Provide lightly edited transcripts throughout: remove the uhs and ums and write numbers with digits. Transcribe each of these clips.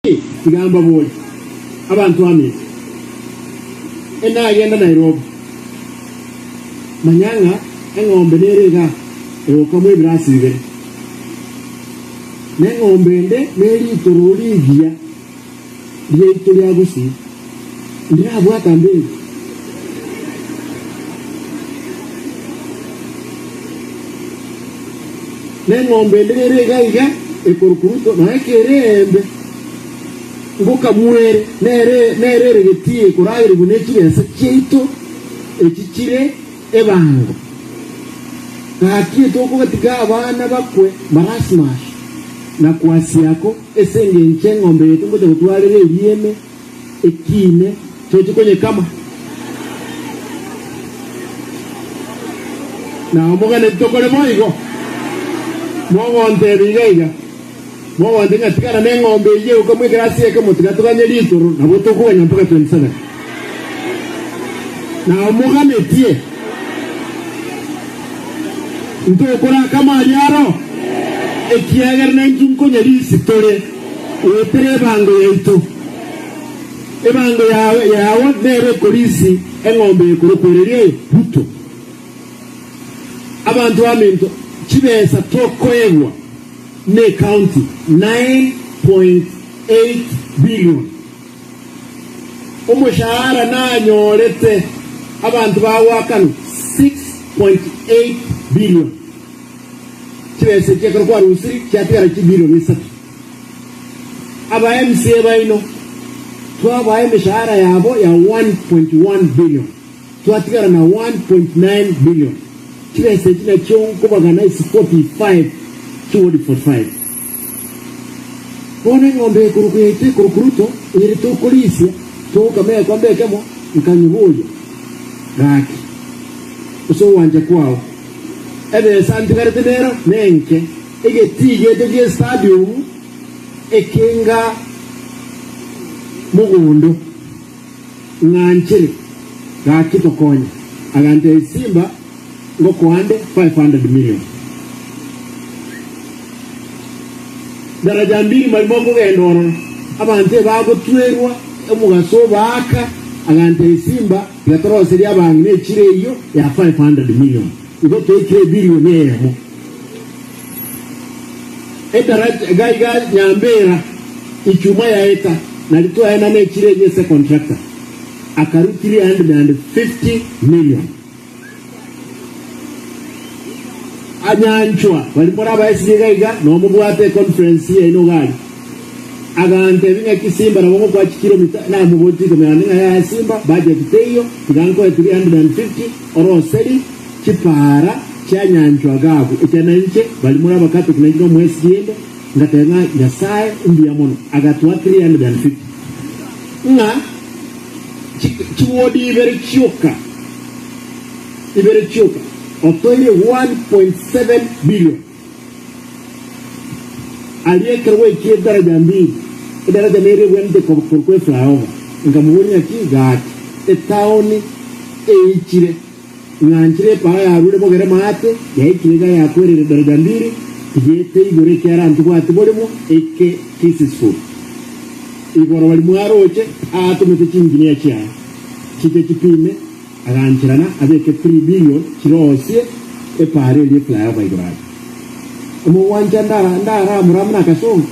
Tiga mbaborie, abanto aminto, enagenda Nairobi, manya ng'a eng'ombe nere igaa egokamwa ebirasi bibere, na eng'ombe ende neritororo rigiya riaito ria Gusii, ndirabwata mberi. Na eng'ombe ende nere iga iga ekorokwa Ruto, nonya ekere eembe, ngokamwere, nere nere ere getii ekoragerigwa ne chibesa chiaito echi chire ebango. Gaki tokobatiga abana bakwe marasmash na kwasiako ase engencho eng'ombe yaito ngocha gotwarera erieme ekiine toche konyekama. Na omoganeti tokore boigo, mogontebia iga iga, mogontebia ng'a tigana neng'ombe eyio egokamwa ekerasi ekemo, tiga toganye ritoro, nabo tokoganya mpaka 27. Na omoganetie, ntokore akamo aria aro, ekiagera naintwe nkonya risi tore, goetera ebango yaito. Ebango yao nere ekorisi eng'ombe ekorokwa ereria eye, Ruto. Abanto baminto, chibesa tokoegwa necounty 9.8 billion. Omoshahara nanyorete abanto bagoakanwa 6.8 billion. Chibesa echi ekero kwarusiri chiatigara chibilioni isato. Aba MCA baino twabaa emeshahara yabo ya 1.1 billion, twatigara na 1.9 billion. Chibesa echi nachio nkobagana ase 45 chiwodi 45. Bono eng'ombe ekorokwa yaito ekorokwa Ruto ere tokorisia togokama egekombe ekemo nkanyiboria gaki ase ogwancha kwao ebesa ntigarete nero nenke. Egetii giaito gi'estadium ekenga mogondo, ng'anchere gaki tokonye. Agantebia Simba ngokoa nde 500 million. Daraja mbili marimo okogenda ororo, abanto ebagotwerwa omogaso obaaka. Agantebia Simba tiga toroserie abang'ina echiro eyio ya 500 million. Igo toikire ebilioni eyemo. Edaraja iga iga Nyambera ichuma yaeta nari twaenana echiro eyio ase contractor akarua 350 million. Anyanchwa baria more abaesiri iga iga nomobwate econference yaino iga aria. Agantebia ng'aki Simba nabo ngokoa chikilomita namobotie ikomi naende ng'a yaya Simba budget teiyo tiga nkoe 350 oroseri Chipaara chianyanchwa Agabu, ekiagera nainche baria more Abakatoliki nainche nomoesiri ende, ngateba ng'a Nyasae mbuya mono, agatoa 350 ng'a chiwodi ibere chioka, ibere chioka, otoire 1.7 billion. Aria ekero gwaikire edaraja mbili, edaraja nere ebwenerete korokwa eflyover, nkamoboria ng'aki gaki etaoni eichire. Ng'anchire epaara yarure bogere maate, yaikire iga yakwerire daraja mbili, tigete igoro ekiara ntibwati borimo eke kisisful. Igoro bari mwaroche aatomete chinginia chiaye chiche chipime, agancherana abeke 3 billion chirosie epaara eria eflyover igoro aria. Omogwancha ndara ndaramura buna akasongo?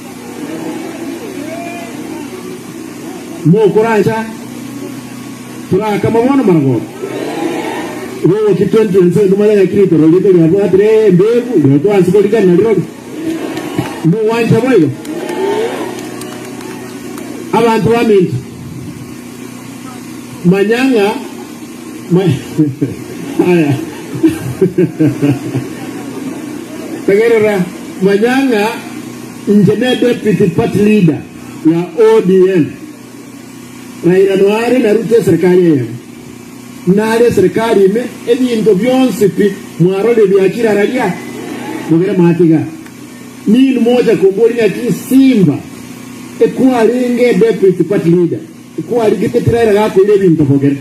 Mokorancha Torakama bono maragoba. Igo ogochia 2027 tomanye ng'aki ritoro riaito riabwatire embeegu igo twansi korikana rirorio. Mogwancha boigo? Abanto baminto, manya ng'a aya tegerera, manya ng'a inche ne deputy party leader ya ODM. Raila noare na Ruto eserekari eyemo. Nare eserekari ime ebinto bionsi pi mwarorire biachire araria mogere mwatiga. Ninwe mocha komboria ng'aki Simba ekwarenge deputy party leader ekwarigete Raila gakoira ebinto bogere.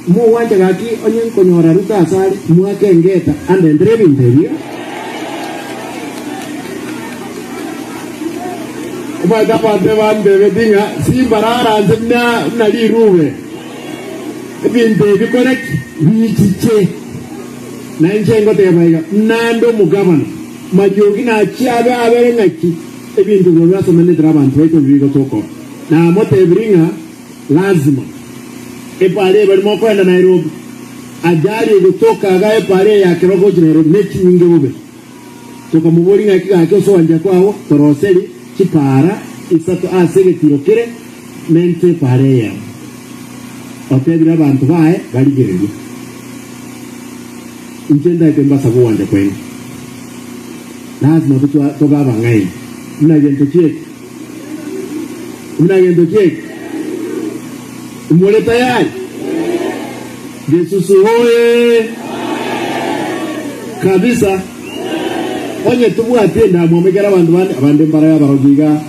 Mogwancha gaki onye nkonyora Ruto asare mwake engeta andentere ebinto ebio. Omanyete abanto ebantebeti ng'a simbarara nse buna buna rirube, ebinto ebi kore ki? Bichiche. Na inche ngoteba iga, Nande omogabana, mariogi nachie abe abere ng'aki ebinto biria biasomanetire abanto baito mbibigotoka. Namotebirie ng'a lazima epara eye barimo okoenda Nairobi, ajali egotoka iga epara eye ya Keroka gochia Nairobi nechinyinge bobe. Tokamoboria ng'aki gaki ase ogwancha kwao toroserie chipaara isato ase egetiro kere mente epaara eyemo. Otebire abanto baye barigererie. Inche ntaete mbasabe ogwancha kwaino. Lazima tobe abang'aini buna gento ki'eke. Buna gento ki'eke. More tayari? Gesusu hoye! Kabisa. Onye tobwati endamwamu ekero abanto bande, abande mbarabe abarogi iga.